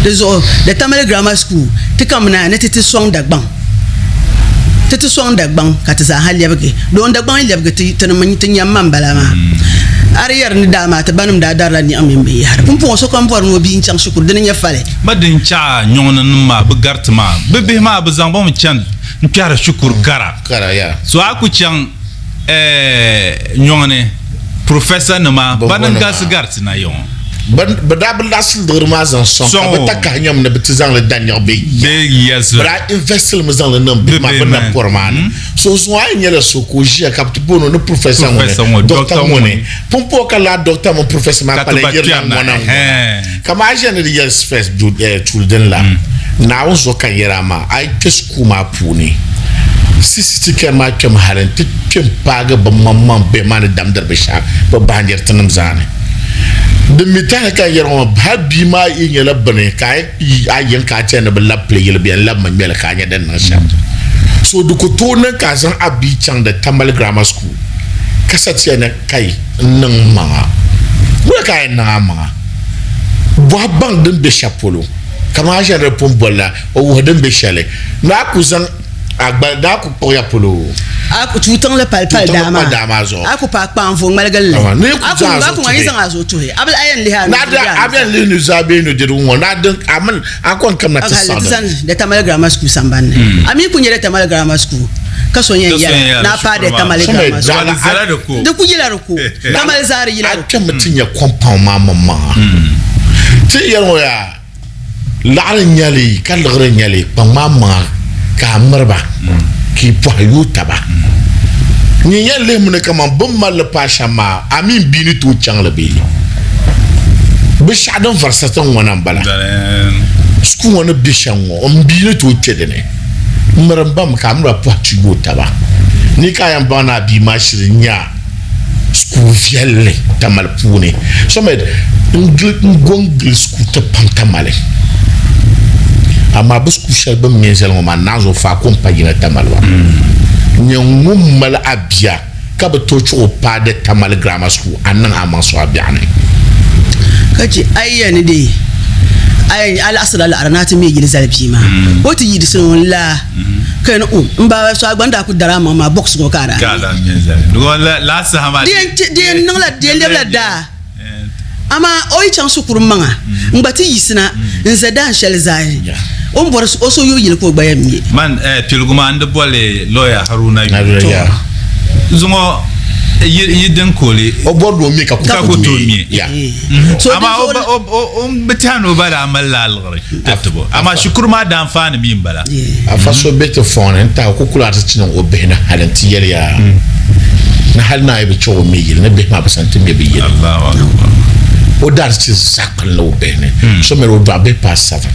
Di zuɣu The Tamale Grammar School ti kamina ni ti ti sɔŋ Dagbaŋ. Ti ti sɔŋ Dagbaŋ ka ti zaaha lɛbigi. Doon Dagbaŋ yi lɛbigi ti tinim ti nyam ma m-bala maa. A di yɛri ni daa maa ti banim daa darila niɣi mini binyɛhiri. Pumpɔŋɔ sokam bɔri ni o bia n-chaŋ shikuru dini n-nyɛ fali. Ma din chaɣ nyɔŋni nim maa bi gariti maa, bɛ bihi maa bɛ zaŋ ba mi chani n-kpɛhiri shikuru kara. So a ku chaŋ nyɔŋni professor nima ban n galisi gariti na yiŋɔ. Bɛ daa bi laɣisi liɣiri maa zaŋ sɔŋ ka bɛ takahi nyam ni bɛ ti zaŋ li da niɣi bɛ yiya. Bɛ daa invest li mi zaŋ li niŋ bihi maa bɛ na pɔri maa ni. So zuŋɔ a yi nyɛla so ka o ʒiya ka bɛ ti booni o ni professor ŋuni, doctor ŋuni. Pumpɔŋɔ ka lala doctor mini professor maa kpala yirina ŋɔna ŋɔna. Kaman a ʒiya ni di yɛli first tuuli dini la, Naawuni zuɣu ka n yɛri a maa, a yi kpe school maa puuni, CCT kɛri maa kpɛmi hali nti kpe m-paagi bɛ maŋmaŋ bihi maa ni damdiri binshɛɣu bɛ bahindiriti nim zaa ni. Din mi tahili ka n yɛri ŋɔ maa, hali bia maa yi nyɛla bini ka a yi a yiŋ ka a chani ni bɛ labi pili yili bɛ yɛn labimi ŋmɛli ka a nya din niŋ shɛm. So di ku tooi niŋ ka a zaŋ a bia chaŋ di Tamale Grammar School ka sa ti yɛli ni kai n niŋ m maŋa. Wula ka a yɛn niŋ a maŋa? Bɔhi baŋ din be shɛli polo. Kamani a ʒiɛri di pun boli la o wuhi din be shɛli ni a ku zaŋ a gbali daa ku kpuɣi ya polo. A ku tuui tiŋli pali pali daa maa, Tuui tiŋli pali daa maa zuɣu. A ku paai kpaanvo ŋmaligili li. Amaa, ni ku A ku zaŋ a a zuɣu ku ŋa yi tuhi. zaŋ a zuɣu tuhi. A bi lahi yɛn lihi a Ni a nudirigu da, bee a a bɛn nuzaa. lihi nuzaa bee nudirigu ŋɔ, ni a din, a mini a kɔŋ kamina ti A hali ti saɣi zani The Tamale Grammar School sambani ni. A mi ku nyɛ The Tamale Grammar School ka so yɛn Ka so yɛla yɛn yɛla ni a paai The shikuru maa. Tamale Soma Grammar School. zaa- Di zala di ko. Di ku yila di ko. Tamale zaa di yila A di ko. kpɛmi ti nya compound maa maŋmaŋa. Ti yɛli ŋɔ yaa, Laɣiri n-nyɛ li ka liɣiri n-nyɛ li, kpaŋ maa maŋa ka a miri ba ka yi pɔhi yooi taba. Nyin yɛn lihimi ni kaman bɛ ni mali li paai shɛm maa, a mi m bia ni tooi chaŋ li bee? Binshɛɣu din vari satiŋ ŋɔ na m-bala. Sukuu ŋɔ ni be shɛm ŋɔ, m bia ni tooi kpe di ni. M miri m ba mi ka a mini ba pɔhi ti yooi taba. Ni ka a yɛn baŋ ni a bia maa shiri nya sukuu viɛlli Tamale puuni. Somed, n gili n go n-gili sukuu ti pam Tamale. Amaa bɛ sukuu shɛli bɛ ni me n-zali ŋɔ maa, naanzuhi faako m-pa yina Tamale maa. Nyɛ ŋun mali a bia. ka bi tooi chuɣu paai di Tamale Grammar School a niŋ a maŋ suɣa biɛɣu ni. Ka chɛ a yi yɛli ni dee a yɛn a laɣisirila laɣiri ni a ti me yili zali bia maa ka o ti yi di sini ŋun laa ka yɛli ni o m baaba so a gba ni daa kuli dari a maŋ maa box ŋɔ ka a daa me. Di yɛn niŋla di yɛn lɛbila daa amaa o yi chaŋ shikuru maŋa n gba ti yiɣisina n za daan shɛli zaa o ni bɔri o so yuli yili ka o gba yɛn me. Man piligu maa n di boli lawyer Haruna Yuli. Zuŋɔ yi din kooli. O bɔri ni o me ka ku tooi me. Amaa o bi tɛha ni o ba daa mali la liɣiri tiri o. Amaa shikuru maa daanfaani mi m-bala. Afa so be ti fɔŋ ni n-tahi ku kuli ti niŋ o bihi ni hali nti yɛli ya ni hali naa yi bi chɛ o me yili ni bihi maa bi sani ti me bi yili. O daa ti zaa kpalim la o bihi ni. So miri o dɔɣi bihi paai 7.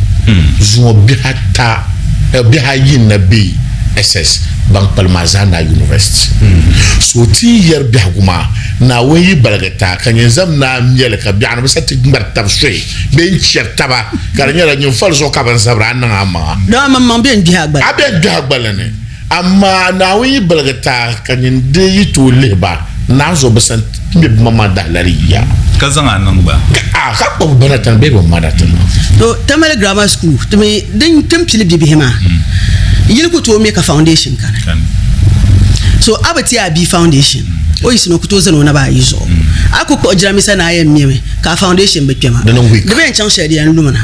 Zuŋɔ bihi ata, bihi ayi n-na be SS ban kpalim maa zaa naa university. So ti yi yɛri biɛhigu maa, Naawuni yi baligi ti a ka nyin zam ni a mɛli ka biɛɣuni bi sa ti ŋmari tab soya bee n-chɛri taba ka di nyɛla nyin fali zuɣu ka bɛ ni zabiri a niŋ a maŋa. Dama a maŋmaŋ bɛn gbihi a gbali. A bɛn gbihi a gbali ni. Amaa Naawuni yi baligi ti a ka nyin di yi tooi lihi ba, naan zuɣu bɛ sani ti mi bɛ maŋmaŋ dahalali yiya. Ka zaŋ a niŋ ba. Ka a ka kpuɣi ba na tini bee bɛ ma na tini. To Tamale Grammar School ti mi din ti ni pili bibihi maa yili ku tooi me ka foundation kani. So a bi ti a bia foundation o yiɣisimi o ku tooi zani o naba ayi zuɣu. A ku kpuɣi jiranbiisa ni a yɛn mɛmi ka a foundation bi kpɛma Di niŋ weak. Di bi yɛn chaŋ shɛli di yɛn lumina.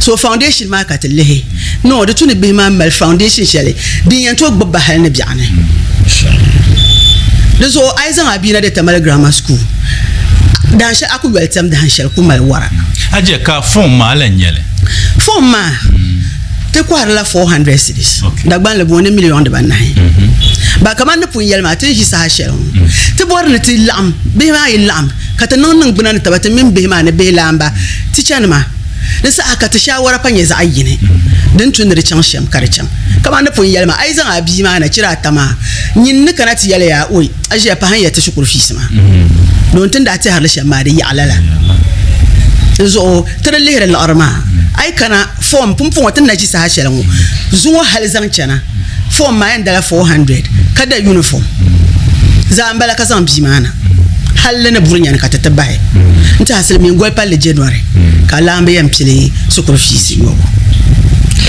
So foundation maa ka ti lihi. No, di tu ni bihi maa mali foundation shɛli din yɛn tooi gbubi ba hali ni biɛɣuni. Di zuɣu a yi zaŋ a bia na di Tamale Grammar School dahin shɛli a ku yoli tɛm dahin shɛli ku mali wara. A je ka form maa lan nyɛli? Form maa ti kɔhirila 400 cedis. Dagbanli booni million dibanahi. Ba kamani ni pun yɛli maa ti ni ʒi saha shɛli ŋɔ ti bɔri ni ti laɣim bihi maa yi laɣim ka ti niŋ niŋgbuna ni taba ti mini bihi maa ni bihi laamba tichanima Di saha ka ti shaawara pa nyɛ zaɣ yini din tu ni di chaŋ shɛm ka di chaŋ. Kamani ni pun yɛli ma, a yi zaŋ a bia maa na chira ata maa, nyin ni kana ti yɛli ya, Oi, a ʒiya pahi n-ya ti shikuru fiisi maa. Doon ti ni daa tɛhiri li shɛm maa di yaɣi lala. Di zuɣu ti di lihiri liɣiri maa. A yi kana fɔm pumpɔŋɔ ti ni na ʒi saha shɛli ŋɔ, zuŋɔ hali zaŋ chana, fɔm maa yɛn dala 400 ka da yunifɔm zaa m-bala ka zaŋ bia maa na. Halli ni buri nyani ka ti ti bahi n-ti a silimiin goli palli January ka laamba yɛn pili shikuru fiisi yɔbu.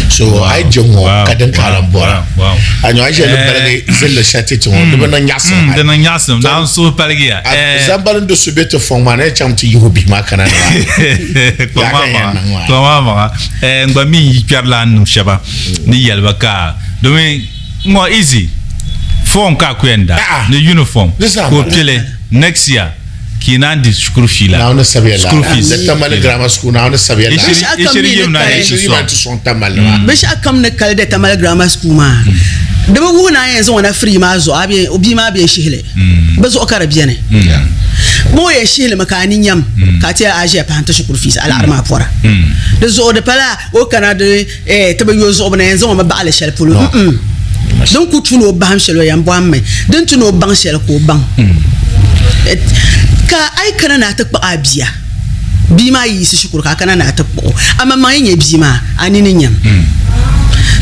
So a yi je ŋɔ ka din ka lan bɔra a nyo a ʒe ni baligi zilli shɛli ti ti ŋɔ di bi niŋ nyaɣisim hali. Di niŋ nyaɣisim Naawuni suhu paligiya. Zambali n do so be ti fɔŋ maa ni yɛn chaŋ ti yihi o bihi maa kana ni maa. Kpaŋ maa maŋa kpaŋ maa maŋa n gba mi n yi kpɛri la n nim shɛba ni yɛli ba ka domin ŋɔ easy form ka a ku yɛn da ni uniform ka o pili next year ka yi naan di shikuru fee la Naawuni sabiya la school fees di Tamale grammar school Naawuni sabiya la Ishiri yim na yɛn ti sɔŋ ti sɔŋ Tamale maa binshɛɣu kam ni kali di Tamale grammar school maa di bi wuhi ni a yɛn zaŋ o na free maa zuɣu a bɛ bia maa bɛ shihili bɛ zuɣu ka di beni bɛ o yɛn shihili mi ka a ni nyam ka a ti a ʒiya pahi n ti shikuru fees a laɣiri maa pɔra di zuɣu di pala o kana di Eh, ti bi yo zuɣu bi na yɛn zaŋ o mi baɣali shɛli polo. Mm-mm. Din ku tu ni o bahim shɛli o yɛn bɔhimmi, din tu ni o baŋ shɛli ka o baŋ. Eh, ka a yi kana ni a ti kpuɣi a bia, bia maa yi yiɣisi shikuru ka a kana ni a ti kpuɣi o, amaŋmaŋ yi nyɛ bia maa, a nini nyam.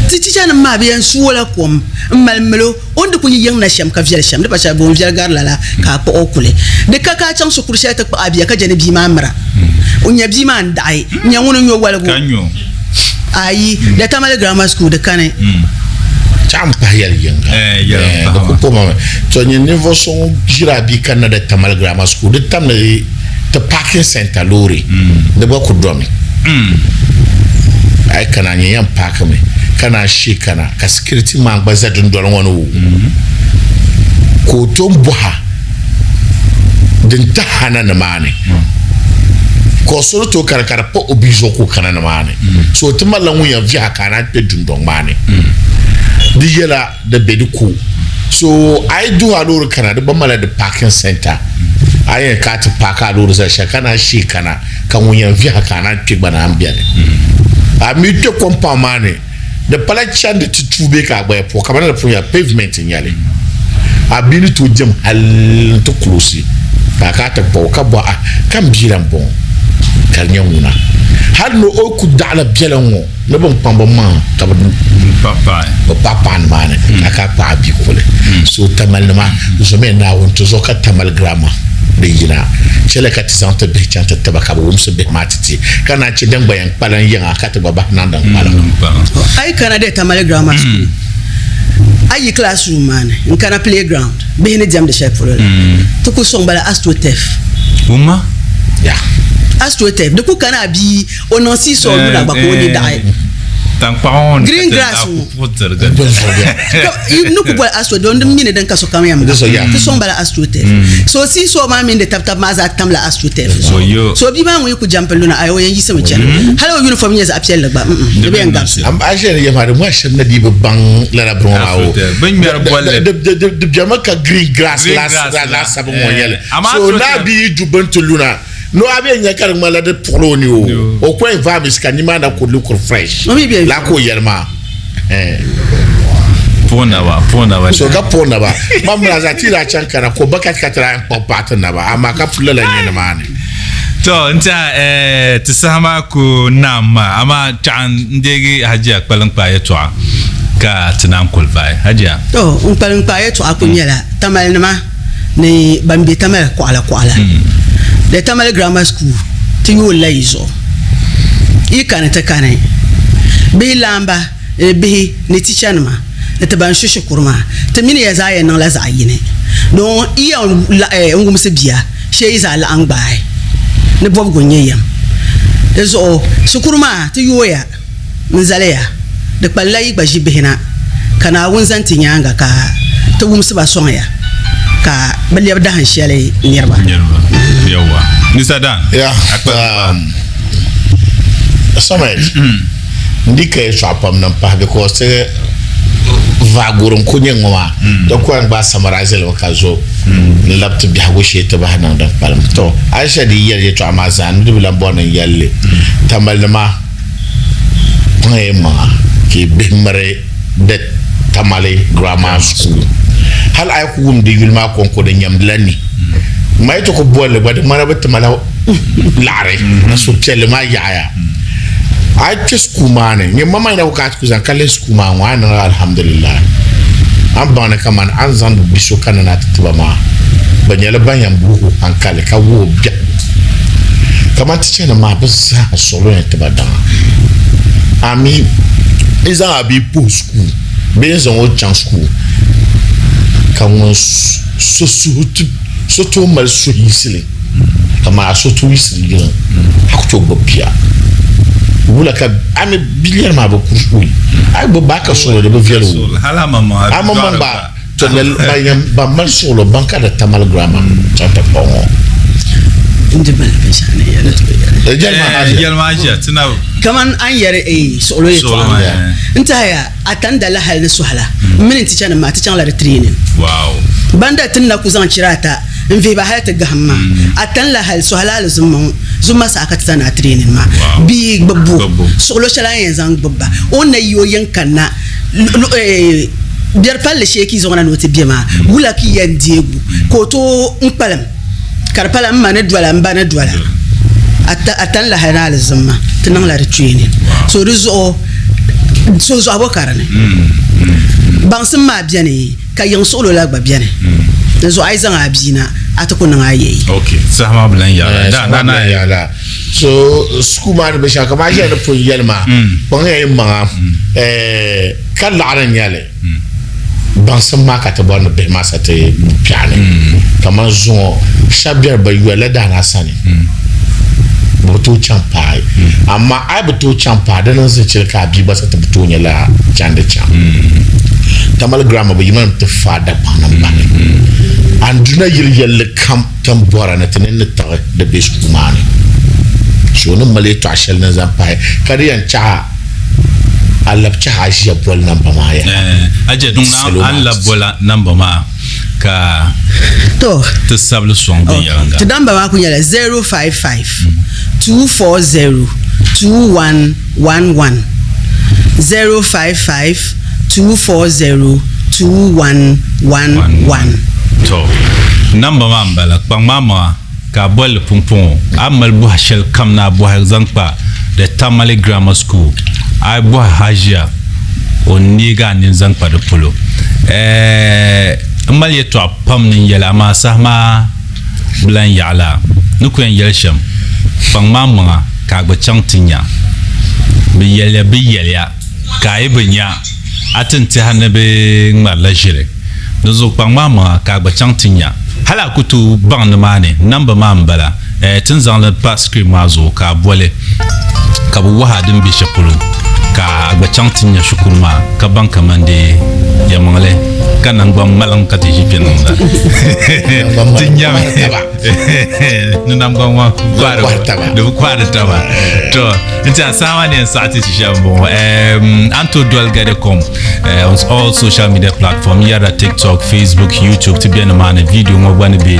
Ti chichanim maa bɛ yɛn su o la kom m-mali mali o. O ni di kuli yi yiŋ na shɛm ka viɛli shɛm, di pa shɛli bɛ o ni viɛli gari lala ka a kpuɣi o kuli. Di ka ka a chaŋ shikuru shɛli ti kpuɣi a bia ka je ni bia maa mira. O nya bia maa n-daɣi nya ŋuni n-nyo waligu. Ayi, di Tamale Grammar School di kani. Chaɣ m-pahi yɛli yiŋga. Di ku poma mi. To nyin ninvuɣ so ŋun ʒiri a bia kanna di Tamale Grammar School, di tam ni ti parking center loori, di gba ku domi. A yi kana a nyɛ yɛn paaki mi ka naan shee kana. Ka security man gba za dundoli ŋɔ ni o ka o tom bɔha din tahi na nimaani ka o soli tooi kani ka di pa o bia zuɣu ka o kana nimaani so o ti malila ŋun yɛn viɛha ka a naan kpɛ dundɔŋ maa ni di yɛla di be di ko so a yi duhi a loori kana di gba malila di parking center a yɛn ka a ti paaki a loori zali shɛli ka naan shee kana ka ŋun yɛn viɛha ka a naan kpɛ gba naan bɛni. A mi kpe compound maa ni, di pala chandi ti tuui bee ka a gbaya puɣi kamani di pun nyɛla pavement n-nyɛ li. A bia ni tooi diɛm hali nti kuloosi ka a kana ti kpuɣi o ka bɔhi a ka m bia la m-bɔŋɔ ka di nyɛ ŋuna. Hali ni o ku daɣila biɛla ŋ-ŋɔ ni bɛ ni kpaŋ bɛ maŋa ka bɛ paɣi paɣi nimaani ka a kana kpaɣi a bia kuli. So Tamalinima zomiya Naawuni ti zuɣu ka Tamale Grammar di yina. Chɛli ka ti zaŋ ti bihi chaŋ ti tiba ka bɛ wumsi bihi maa ti ti ka naan chɛ din gba yɛn kpalim yiŋa ka ti gba bahi niŋ din kpalim. A yi kana de Tamale Grammar School, a yi classroom maa ni n-kana playground, bihi ni diɛmdi shɛli polo la, ti ku sɔŋ ba la astroturf. Wumma? Ya. Astroturf, di ku kana a bia o niŋ seesaw luna gba ka o ni daɣi. Tankpaɣu ŋɔ ni Green ka ti grass daa ŋɔ. ku puɣi tirigi. Ni ku boli astro don din mini din ka sokam yɛn baŋ ti sɔŋ ba la astroturf. So seesaw maa mini di tabi tabi maa zaa tamla astroturf zuɣu. So bia maa ŋun yi ku jampi luna ayi o yɛn yiɣisimi chana. Hali o uniform nyɛ zaɣ piɛlli gba mm di bi yɛn gabisi. A ʒiya ni yɛm a di ŋɔ shɛba na dii bi baŋ lala bini ŋɔ maa o. Di bɛmi ka green grass laasabu ŋɔ nyɛli. So naa bia yi du bini ti luna No a bɛ nya ka di ŋmanila di puɣila o ni o o ko environment ka nimaa na ku look fresh la ka o yɛli maa puɣi naba puɣi naba so ka puɣi naba ma muna za ti daa chaŋ kana ko bucket ka ti daa kpaŋ paɣa ti naba amaa ka puli lala nyɛ nimaa ni to n tiɛha eh, ti saha maa ku naam maa amaa kpɛɣu n deegi hajiya kpaliŋkpaa yɛtɔɣa ka ti naan kuli vaai hajiya to n kpaliŋkpaa yɛtɔɣa ku nyɛla tamalinima ni ban be Tamale kɔɣila kɔɣila the Tamale Grammar School ti yooi la yi zuɣu yi kani ti kani bihi laamba ni bihi ni teacher nima ni ti ban su shikuru maa ti mini ya zaa yɛn niŋla zaɣ yini don yi yɛn n wumsi bia shee yi zaa laɣim gbaai ni bɔbigu n-nyɛ yɛm di zuɣu shikuru maa ti yooya. N zali ya, di kpalila yi gba ʒi bihi na, ka Naawuni zani ti nyaaŋa ka ti wumsi ba sɔŋ ya, ka bɛ lɛbi dahin shɛli niriba. Niriba. Yawwa. Mr. Dan. Ya, A kpali kpaa. Samuel, n di ka yɛltɔɣa pam na m-pahi because ti vaaguri n-ku nyɛ ŋɔ maa. Di ku yɛn gbaai summarize li mi ka zo n-labi ti biɛhigu shee ti bahi niŋ din kpalim. To, Aisha di yi yɛli yɛltɔɣa maa zaa, n di bi lan bɔri ni n yɛli li. Tamalinima. Kpaŋ maŋa ka yi bihi miri the Tamale Grammar School. Hali a yi ku wum di yuli maa kɔŋko di nyamdila ni. Ma yi ti ku bolli gba di ŋmanila bɛ ti ma la laɣiri ka suhupiɛlli maa yaɣiya. A yi kpe school maa ni, nyɛ mama yi na ku kana ti ku zaŋ ka lihi school maa ŋɔ a ni niŋ alhamdulillah. A ni baŋ ni kamani a ni zaŋdi bi so kanna na ti ti ba maa bɛ nyɛla ban yɛn wuhi o hankali ka wuhi o biɛhigu. Kamani ti chani maa bɛ zaa suɣulo ni ti ba daŋa. A mi n zaŋ a bia puhi sukuu bee n zaŋ o chaŋ sukuu ka ŋun so suhu ti so tooi mali suhuyiɣisili kamani a so tooi yiɣisiri yiŋa a ku tooi gbubi bia wula ka a mi biliɛri maa bi kuri oi a yi gbubi ba a ka suɣulo di bi viɛli o a maŋmaŋ gba To ban mali suɣulo ban ka di Tamale Grammar chaŋ ti kpa ŋɔ. Kaman a ni yɛri suɣulo yɛltɔɣa maa, n tɛhiya a tanda la hali ni sɔhila m mini n tichanima maa ti chaŋla di training. Ban da ti ni na ku zaŋ chira ata n-vihi ba hali ti gahim maa, a tan la hali sɔhila alizumma ŋɔ zumma saha ka ti ta naai training maa. Bia gbubbu suɣulo shɛli a ni yɛn zaŋ gbubi ba o ni na yi o yiŋ kanna Biɛri palli shee ka yi zaŋ o na ni o ti be maa, wula ka yi yɛn deegi o ka o tooi kpalim ka di pala m ma ni dola m ba ni dola a tan lahi ni alizimma ti niŋla di training so di zuɣu suhuzɔhibo ka di ni baŋsim maa beni ka yiŋ suɣulo la gba beni di zuɣu a yi zaŋ a bia na a ti ku niŋ a yɛyi. Okay, saha maa bi lan yaɣila. So sukuu maa ni binshɛɣu kamani a ʒiya ni pun yɛli maa kpaŋ ya yi maŋa ka laɣiri n-nyɛ li baŋsim maa ka ti bɔri ni bihi maa sa ti piɛɣu ni kamani zuŋɔ shɛba beni bɛ yolila daana sani bɛ bi tooi chaŋ paai amaa a yi bi tooi chaŋ paai di niŋ zichili ka a bia gba sa ti bi tooi nyɛ lala chandi chaŋ Tamale Grammar bɛ yimi ni ti faai Dagbaŋ ni m-bahi Anduna yili yɛlli kam Ti ni bɔra ni ti nini ni tiɣi di be sukuu maa ni. So ni mali yɛtɔɣa shɛli ni zaŋ pahi ka di yɛn chaɣi a labi chahi a ʒiya boli namba maa yaha. A je duŋ na a ni labi boli namba maa ka ti sabili sɔŋ viɛnyɛliŋga. Ti namba maa kuli nyɛla 055 240. 2111, 055 240 2111. To, namba maa m-bala, kpaŋ maa maŋa ka a boli li pumpɔŋɔ. A ni mali bɔhi shɛli kam ni a bɔhi zaŋ kpa The Tamale Grammar School, a yi bɔhi Hajia, o ni neegi a nini zaŋ kpa di polo. Ɛɛh, m mali yɛtɔɣa pam ni n yɛli, amaa saha maa bi lan yaɣi la. Ni ku yɛn yɛli shɛm, kpaŋ maa maŋa ka a gba chaŋ ti nya. Bɛ yɛliya bɛ yɛliya ka a yi bi nya, a ti ni tɛha ni bɛ ŋmarila ʒili. Dinzuɣu kpaŋ maa maŋa ka a gba chaŋ ti nya. Hali a ku tooi baŋ nimaani namba maa m-bala. Ɛɛ, ti ni zaŋ li pa screen maa zuɣu ka a boli ka bɛ wahi a din be shɛli polo ka a gba chaŋ ti nya shikuru maa ka baŋ kaman di yɛlimaŋli ka naŋgban ŋmaliŋ ka ti ʒi kpe niŋda. Ti nyami ni naŋgban ŋɔ di bi kɔhiri taba. To n tiɛha saha maa ni yɛn saɣi ti chi shɛm m-bɔŋɔ. A ni tooi doli Gɛdicom on all social media platform yɛrila TikTok, Facebook, YouTube ti be nimaani video ŋɔ gba ni be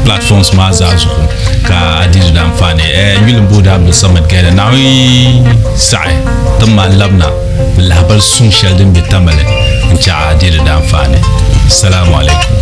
platforms maa zaa zuɣu ka a di di anfaani. N yuli m-boodi Abdul Samad Gɛda. Naawuni saɣi ti ma n labina ni lahabali suŋ shɛli din be Tamale n-chaɣ a di di anfaani. Salamu alaikum.